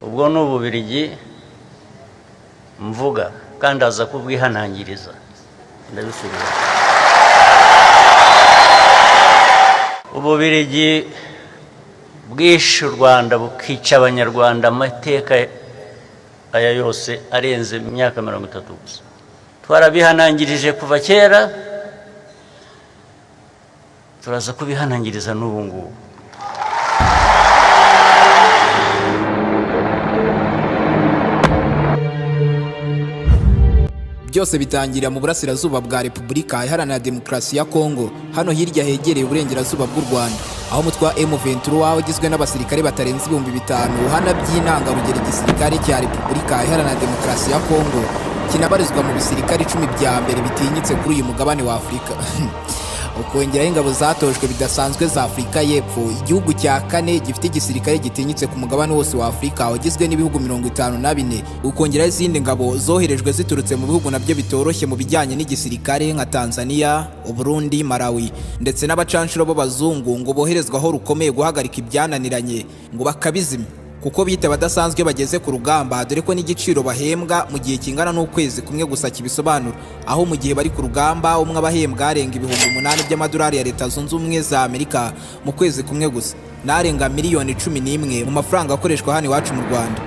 Ubwo ni Ububirigi mvuga, kandi aza kubwihanangiriza, ndabisubiza. Ububirigi bwishe u Rwanda, bukica Abanyarwanda, amateka aya yose arenze imyaka 30 gusa. Twarabihanangirije kuva kera, turaza kubihanangiriza n'ubu ngubu. Byose bitangirira mu burasirazuba bwa Repubulika Iharanira Demokarasi ya Kongo, hano hirya hegereye uburengerazuba bw'u Rwanda, aho umutwe wa M23 ugizwe n'abasirikare batarenze 5000 uhana by'intangarugero igisirikare cya Repubulika Iharanira Demokarasi ya Kongo, kinabarizwa mu bisirikare 10 bya mbere bitinyitse kuri uyu mugabane wa Afurika, ukongeraho ingabo zatojwe bidasanzwe za Afurika y'Epfo, igihugu cya kane gifite igisirikare gitinyitse ku mugabane wose wa Afurika ugizwe n'ibihugu 54, ukongeraho izindi ngabo zoherejwe ziturutse mu bihugu nabyo bitoroshye mu bijyanye n'igisirikare nka Tanzania, Uburundi, Malawi ndetse n'abacanshuro b'abazungu ngo boherezwa aho rukomeye guhagarika ibyananiranye ngo bakabizimya, kuko bita abadasanzwe bageze ku rugamba, dore ko n'igiciro bahembwa mu gihe kingana n'ukwezi kumwe gusa kibisobanura, aho mu gihe bari ku rugamba umwe aba ahembwa arenga 8000 by'amadolari ya Leta Zunze Ubumwe za Amerika mu kwezi kumwe gusa, n'arenga miliyoni 11 mu mafaranga akoreshwa hano iwacu mu Rwanda.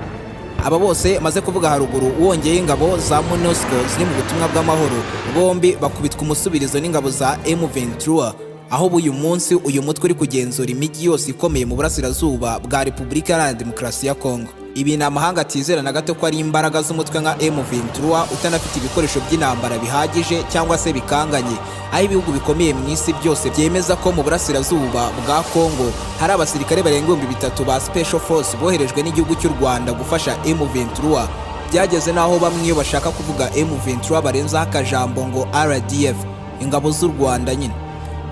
Aba bose maze kuvuga haruguru, wongeye ingabo za MONUSCO ziri mu butumwa bw'amahoro, bombi bakubitwa umusubirizo n'ingabo za M23, aho uyu munsi uyu mutwe uri kugenzura imijyi yose ikomeye mu burasirazuba bwa Repubulika Iharanira Demokarasi ya Kongo. Ibi ni amahanga atizera na gato ko ari imbaraga z'umutwe nka M23 utanafite ibikoresho by'intambara bihagije cyangwa se bikanganye, aho ibihugu bikomeye mu isi byose byemeza ko mu burasirazuba bwa Kongo hari abasirikare barenga 3000 ba Special Force boherejwe n'igihugu cy'u Rwanda gufasha M23. Byageze n'aho bamwe iyo bashaka kuvuga M23 barenzaho akajambo ngo RDF, ingabo z'u Rwanda nyine,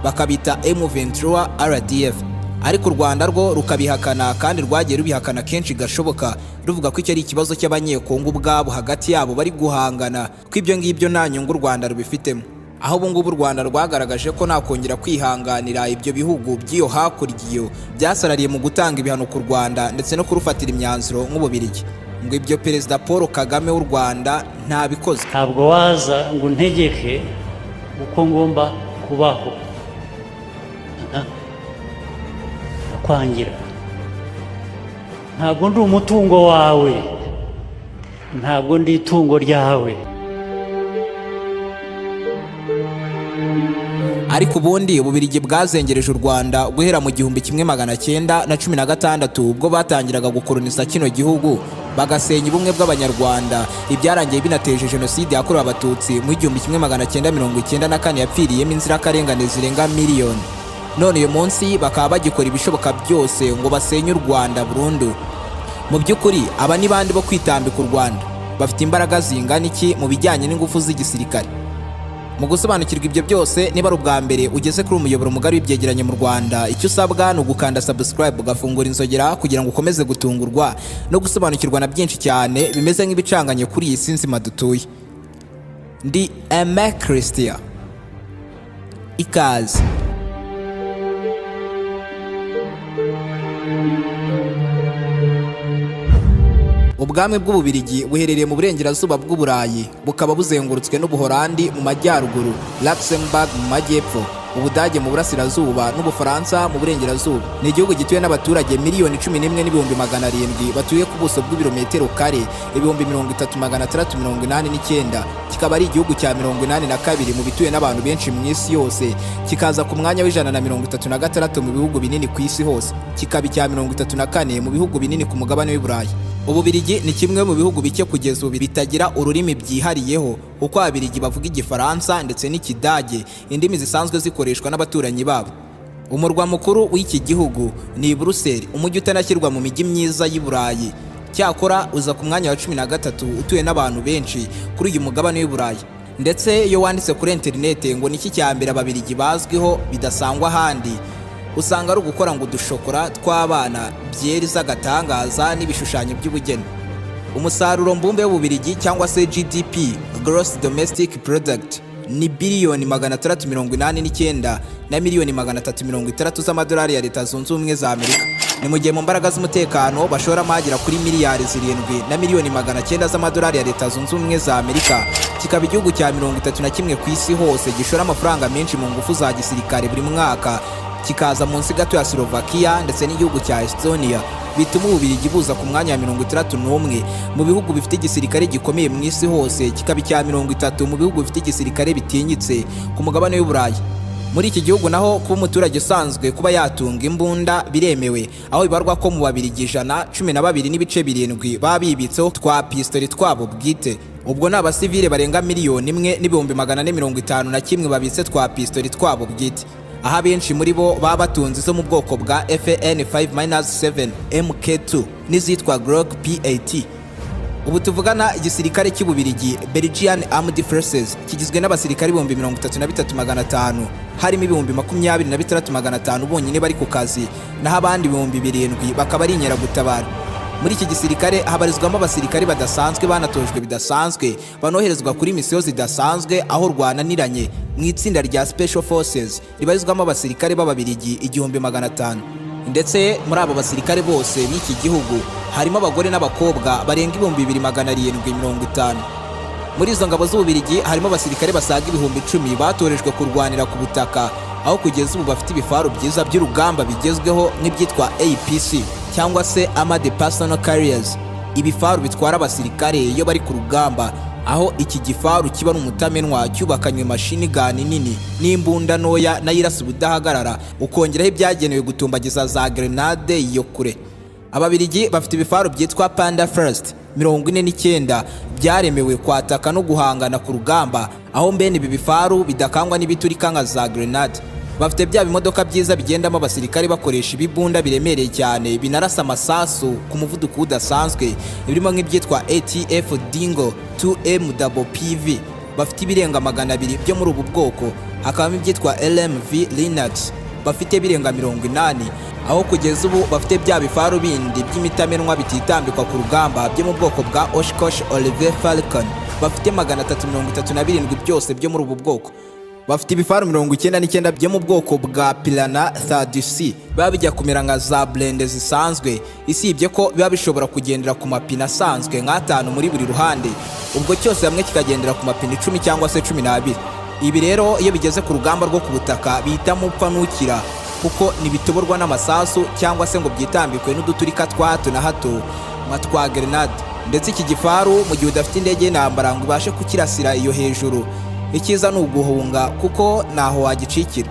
bakabita M23 RDF, ariko u Rwanda rwo rukabihakana, kandi rwagiye rubihakana kenshi gashoboka, ruvuga ko icyo ari ikibazo cy'Abanyekongo ubwabo hagati yabo bari guhangana, ko ibyo ngibyo nta nyungu u Rwanda rubifitemo. Aho ubu ngubu u Rwanda rwagaragaje ko nta kongera kwihanganira ibyo bihugu by'iyo hakurya iyo byasarariye mu gutanga ibihano ku Rwanda ndetse no kurufatira imyanzuro nk'Ububirigi, ngo ibyo Perezida Paul Kagame w'u Rwanda ntabikozwe. Ntabwo waza ngo untegeke uko ngomba kubaho, kwangira. Ntabwo ndi umutungo wawe, ntabwo ndi itungo ryawe. Ariko ubundi Ububirigi bwazengereje u Rwanda guhera mu 1916, ubwo batangiraga gukoloniza kino gihugu, bagasenya ubumwe bw'Abanyarwanda, ibyarangiye binateje Jenoside yakorewe Abatutsi mu 1994 yapfiriyemo inzirakarengane zirenga miliyoni. None uyu munsi bakaba bagikora ibishoboka byose ngo basenye u Rwanda burundu. Mu by'ukuri aba ni bande bo kwitambika u Rwanda? Bafite imbaraga zingana iki mu bijyanye n'ingufu z'igisirikare? Mu gusobanukirwa ibyo byose, niba ari ubwa mbere ugeze kuri umuyoboro mugari w'ibyegeranyo mu Rwanda, icyo usabwa ni ugukanda subscribe, ugafungura inzogera kugira ngo ukomeze gutungurwa no gusobanukirwa na byinshi cyane bimeze nk'ibicanganye kuri iyi si nzima dutuye. Ndi Aime Christian, ikaze. Ubwami bw'Ububirigi buherereye mu burengerazuba bw'Uburayi, bukaba buzengurutswe n'Ubuholandi mu majyaruguru, Luxembourg mu majyepfo, Ubudage mu burasirazuba n'Ubufaransa mu burengerazuba. Ni igihugu gituwe n'abaturage 11,700,000 batuye ku buso bw'ibirometero kare 30,689, kikaba ari igihugu cya 82 mu bituwe n'abantu benshi mu isi yose, kikaza ku mwanya wa 136 mu bihugu binini ku isi hose, kikaba icya 34 mu bihugu binini ku mugabane w'i Burayi. Ububirigi ni kimwe mu bihugu bike kugeza ubu bitagira ururimi byihariyeho, kuko Ababirigi bavuga Igifaransa ndetse n'Ikidage, indimi zisanzwe zikoreshwa n'abaturanyi babo. Umurwa mukuru w'iki gihugu ni Buruseli, umujyi utanashyirwa mu mijyi myiza y'i Burayi, cyakora uza ku mwanya wa 13 utuye n'abantu benshi kuri uyu mugabane w'i Burayi. Ndetse iyo wanditse kuri interinete ngo niki cya mbere Ababirigi bazwiho bidasangwa ahandi, usanga ari ugukora ngo udushokora tw'abana, byeri z'agatangaza n'ibishushanyo by'ubugeni. Umusaruro mbumbe w'Ububirigi cyangwa se GDP, Gross Domestic Product, ni biliyoni 689 na miliyoni 360 z'amadolari ya Leta Zunze Ubumwe za Amerika. Ni mu gihe mu mbaraga z'umutekano bashoramo agera kuri miliyari 7 na miliyoni 900 z'amadolari ya Leta Zunze Ubumwe za Amerika, kikaba igihugu cya 31 ku isi hose gishora amafaranga menshi mu ngufu za gisirikare buri mwaka, kikaza munsi gato ya Slovakia ndetse n'igihugu cya Estonia. Bituma Ububirigi buza ku mwanya wa 61 mu bihugu bifite igisirikare gikomeye mu isi hose, kikaba icya 30 mu bihugu bifite igisirikare bitinyitse ku mugabane w'Uburayi. Muri iki gihugu naho kuba umuturage usanzwe kuba yatunga imbunda biremewe, aho bibarwa ko mu Babirigi 100, 12.7 baba bibitseho twa pistori twabo bwite. Ubwo ni abasivile barenga 1,451,000 babitse twa pistori twabo bwite, aho abenshi muri bo baba batunze izo mu bwoko bwa FN 5-7 MK2 n'izitwa Glock P8. Ubu tuvugana, igisirikare cy'Ububirigi, Belgian Armed Forces, kigizwe n'abasirikare 33,500, harimo 26,500 bonyine bari ku kazi, naho abandi 7,000 bakaba ari inkeragutabara. Muri iki gisirikare habarizwamo abasirikare badasanzwe, banatojwe bidasanzwe, banoherezwa kuri misiyo zidasanzwe aho rwananiranye, mu itsinda rya Special Forces ribarizwamo abasirikare b'Ababirigi 1500. Ndetse muri abo basirikare bose b'iki gihugu harimo abagore n'abakobwa barenga 2750. Muri izo ngabo z'Ububirigi harimo abasirikare basaga 10,000 batorejwe kurwanira ku butaka, aho kugeza ubu bafite ibifaru byiza by'urugamba bigezweho nk'ibyitwa APC cyangwa se Armored Personnel Carriers, ibifaru bitwara abasirikare iyo bari ku rugamba, aho iki gifaru kiba ari umutamenwa cyubakanywe machine gun nini n'imbunda ntoya nayo irasa ubudahagarara, ukongeraho ibyagenewe gutumbagiza za grenade iyo kure. Ababirigi bafite ibifaru byitwa Panda First 49 byaremewe kwataka no guhangana ku rugamba, aho mbene ibi bifaru bidakangwa n'ibiturika nka za grenade. Bafite bya bimodoka byiza bigendamo abasirikare bakoresha ibibunda biremereye cyane binarasa amasasu ku muvuduko udasanzwe, birimo nk'ibyitwa ATF Dingo 2MPV, bafite ibirenga 200 byo muri ubu bwoko. Hakabamo ibyitwa LMV Lynx, bafite birenga 80, aho kugeza ubu bafite bya bifaru bindi by'imitamenwa bititambikwa ku rugamba byo mu bwoko bwa Oshkosh Oliver Falcon, bafite 337 byose byo muri ubu bwoko. Bafite ibifaru 99 byo mu bwoko bwa Piranha 30C, biba bijya kumera nka za burende zisanzwe, isibye ko biba bishobora kugendera ku mapine asanzwe nk'atanu muri buri ruhande, ubwo cyose hamwe kikagendera ku mapine 10 cyangwa se 12. Ibi rero iyo bigeze ku rugamba rwo ku butaka bihitamo upfa ntukira, kuko ntibitoborwa n'amasasu cyangwa se ngo byitambikwe n'uduturika twa hato na hato nka twa grenade. Ndetse iki gifaru, mu gihe udafite indege y'intambara ngo ubashe kukirasira iyo hejuru, icyiza ni uguhunga kuko ntaho wagicikira.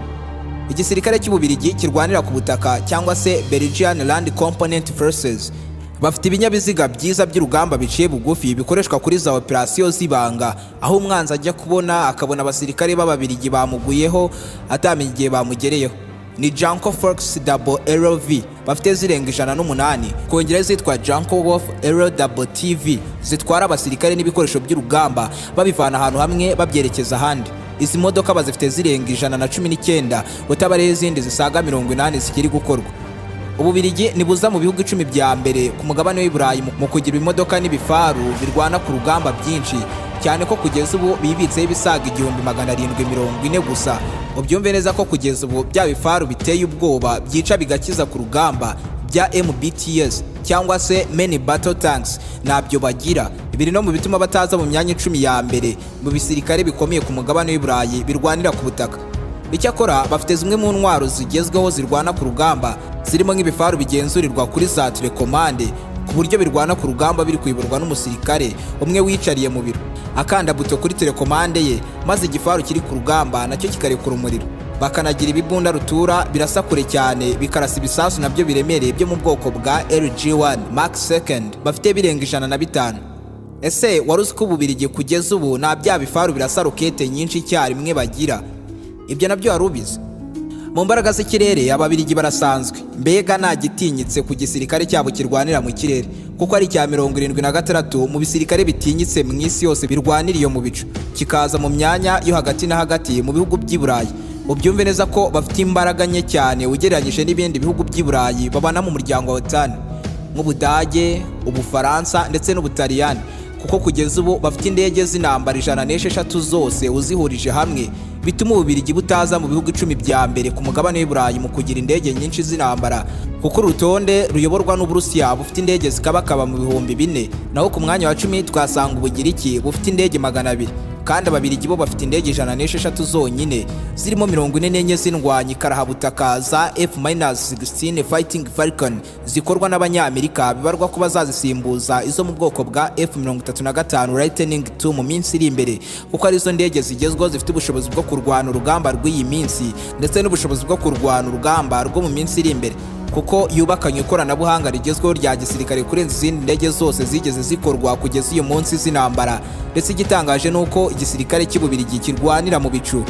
Igisirikare cy'Ububirigi kirwanira ku butaka cyangwa se Belgian Land Component Forces bafite ibinyabiziga byiza by'urugamba biciye bugufi bikoreshwa kuri za operasiyo z'ibanga, aho umwanzi ajya kubona akabona abasirikare b'Ababirigi bamuguyeho atamenya igihe bamugereyeho. Ni Junker Fox Double LV, bafite zirenga 108, kongera zitwa Junker Wolf L Double TV zitwara abasirikare n'ibikoresho by'urugamba babivana ahantu hamwe babyerekeza ahandi. Izi modoka bazifite zirenga 119, utabareho izindi zisaga 80 zikiri gukorwa. Ububirigi nibuza mu bihugu 10 bya mbere ku mugabane w'i Burayi mu kugira ibimodoka n'ibifaru birwana ku rugamba byinshi cyane, ko kugeza ubu bibitseho ibisaga 1740 gusa. Ubyumve neza ko kugeza ubu bya bifaru biteye ubwoba byica bigakiza ku rugamba bya MBTS cyangwa se Main Battle Tanks ntabyo bagira. Biri no mu bituma bataza mu myanya 10 ya mbere mu bisirikare bikomeye ku mugabane w'i Burayi birwanira ku butaka. Icyakora bafite zimwe mu ntwaro zigezweho zirwana ku rugamba, zirimo nk'ibifaru bigenzurirwa kuri za telekomande, ku buryo birwana ku rugamba biri kuyoborwa n'umusirikare umwe wicariye mu biro, akanda buto kuri telekomande ye, maze igifaru kiri ku rugamba nacyo kikarekura umuriro. Bakanagira ibibunda rutura birasa kure cyane, bikarasa ibisasu nabyo biremereye byo mu bwoko bwa LG1 Mark Second, bafite birenga 105. Ese wari uzi ko Ububirigi kugeza ubu nta bya bifaru birasa rokete nyinshi icyarimwe bagira? Ibyo nabyo wari ubizi? Mu mbaraga z'ikirere Ababirigi barasanzwe, mbega nta gitinyitse ku gisirikare cyabo kirwanira mu kirere, kuko ari icya 76 mu bisirikare bitinyitse mu isi yose birwanira iyo mu bicu, kikaza mu myanya yo hagati na hagati mu bihugu by'i Burayi. Ubyumve neza ko bafite imbaraga nke cyane ugereranyije n'ibindi bihugu by'i Burayi babana mu muryango wa OTAN nk'Ubudage, Ubufaransa ndetse n'Ubutaliyani, kuko kugeza ubu bafite indege z'intambara 106 zose uzihurije hamwe. Bituma Ububirigi butaza mu bihugu 10 bya mbere ku mugabane w'i Burayi mu kugira indege nyinshi z'intambara, kuko urutonde ruyoborwa n'Uburusiya bufite indege zikabakaba mu 4000. Naho ku mwanya wa 10 twasanga Ubugiriki bufite indege 200, kandi Ababirigi bo bafite indege 106 zonyine, zirimo 44 z'indwanyi karahabutaka za F-16 Fighting Falcon zikorwa n'Abanyamerika, bibarwa ko bazazisimbuza izo mu bwoko bwa F-35 Lightning II mu minsi iri imbere, kuko arizo ndege zigezweho zifite ubushobozi bwo kurwana urugamba rw'iyi minsi ndetse n'ubushobozi bwo kurwana urugamba rwo mu minsi iri imbere, kuko yubakanywe ikoranabuhanga rigezweho rya gisirikare kurenza izindi ndege zose zigeze zikorwa kugeza uyu munsi z'intambara. Ndetse igitangaje ni uko igisirikare cy'Ububirigi kirwanira mu bicu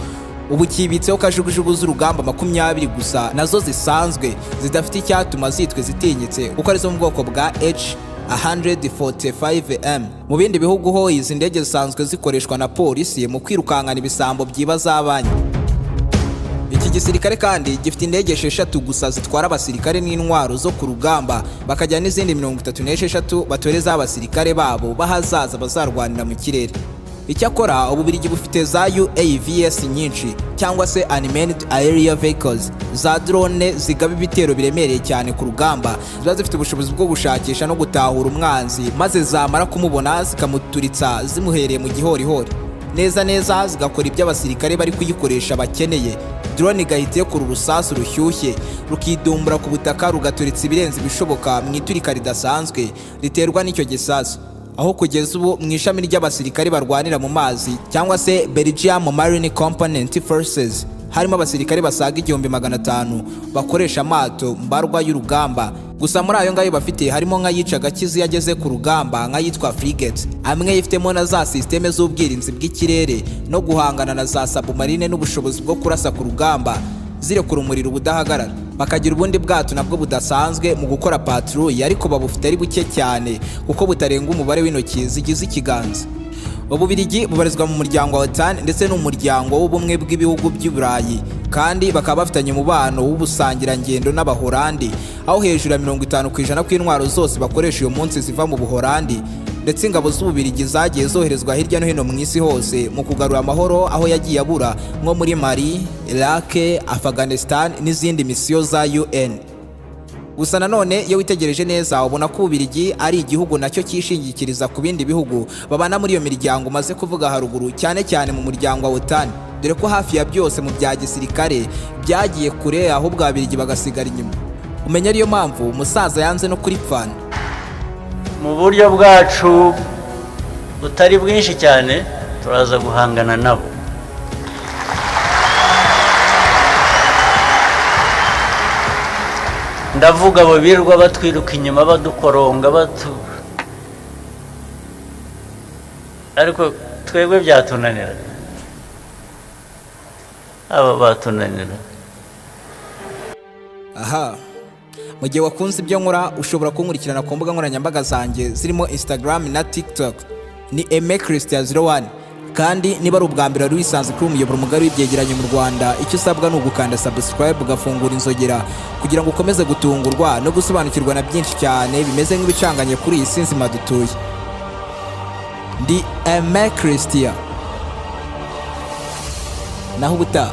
ubu kibitseho kajugujugu z'urugamba 20 gusa, nazo zisanzwe zidafite icyatuma zitwa zitinyitse, kuko arizo mu bwoko bwa H 145M. Mu bindi bihugu ho izi ndege zisanzwe zikoreshwa na polisi mu kwirukankana ibisambo byiba za banki. Iki gisirikare kandi gifite indege 6 gusa zitwara abasirikare n'intwaro zo ku rugamba, bakajya n'izindi 36 batoreza abasirikare babo b'ahazaza bazarwanira mu kirere. Icyakora Ububirigi bufite za UAVs nyinshi, cyangwa se Unmanned Aerial Vehicles, za drone zigaba ibitero biremereye cyane ku rugamba. Ziba zifite ubushobozi bwo gushakisha no gutahura umwanzi, maze zamara kumubona zikamuturitsa zimuhereye mu gihorihori neza neza, zigakora ibyo abasirikare bari kuyikoresha bakeneye. Drone igahita irekura urusasu rushyushye rukidumbura ku butaka, rugaturitsa ibirenze ibishoboka mu iturika ridasanzwe riterwa n'icyo gisasu. Aho kugeza ubu mu ishami ry'abasirikare barwanira mu mazi, cyangwa se Belgium Marine Component Forces, harimo abasirikare basaga 1500 bakoresha amato mbarwa y'urugamba. Gusa muri ayo ngayo bafite harimo nk'ayica agakiza iyo ageze ku rugamba, nk'ayitwa frigate, amwe yifitemo na za système z'ubwirinzi bw'ikirere no guhangana na za submarine, n'ubushobozi bwo kurasa ku rugamba zirekura umuriro ubudahagarara. Bakagira ubundi bwato nabwo budasanzwe mu gukora patrouille, ariko babufite ari buke cyane kuko butarenga umubare w'intoki zigize ikiganza. Ububirigi bubarizwa mu muryango wa OTAN ndetse n'umuryango w'ubumwe bw'ibihugu by'i Burayi, kandi bakaba bafitanye umubano w'ubusangirangendo n'Abahorandi, aho hejuru ya 50% kw'intwaro zose bakoresha uyu munsi ziva mu Buhorandi. Ndetse ingabo z'Ububirigi zagiye zoherezwa hirya no hino mu isi hose mu kugarura amahoro aho yagiye abura, nko muri Mali, Iraq, Afghanistan n'izindi misiyo za UN. Gusa nanone iyo witegereje neza ubona ko Ububirigi ari igihugu nacyo cyishingikiriza ku bindi bihugu babana muri iyo miryango umaze kuvuga haruguru, cyane cyane mu muryango wa OTAN, dore ko hafi ya byose mu bya gisirikare byagiye kure, ahubwo Ababiligi bagasigara inyuma. Umenya ariyo mpamvu umusaza yanze no kuripfana. Mu buryo bwacu butari bwinshi cyane turaza guhangana nabo. Ndavuga abo birirwa batwiruka inyuma, badukoronga, ariko twebwe byatunanira, aba batunanira. Aha, mu gihe wakunze ibyo nkora, ushobora kunkurikirana ku mbuga nkoranyambaga zanjye zirimo Instagram na TikTok, ni Aime Christian 01. Kandi niba ari ubwa mbere wari wisanze kuri umuyoboro mugari w'ibyegeranyo mu Rwanda, icyo usabwa ni ugukanda subscribe, ugafungura inzogera, kugira ngo ukomeze gutungurwa no gusobanukirwa na byinshi cyane bimeze nk'ibicanganye kuri iyi si nzima dutuye. Ndi Aime Christian, naho ubutaha.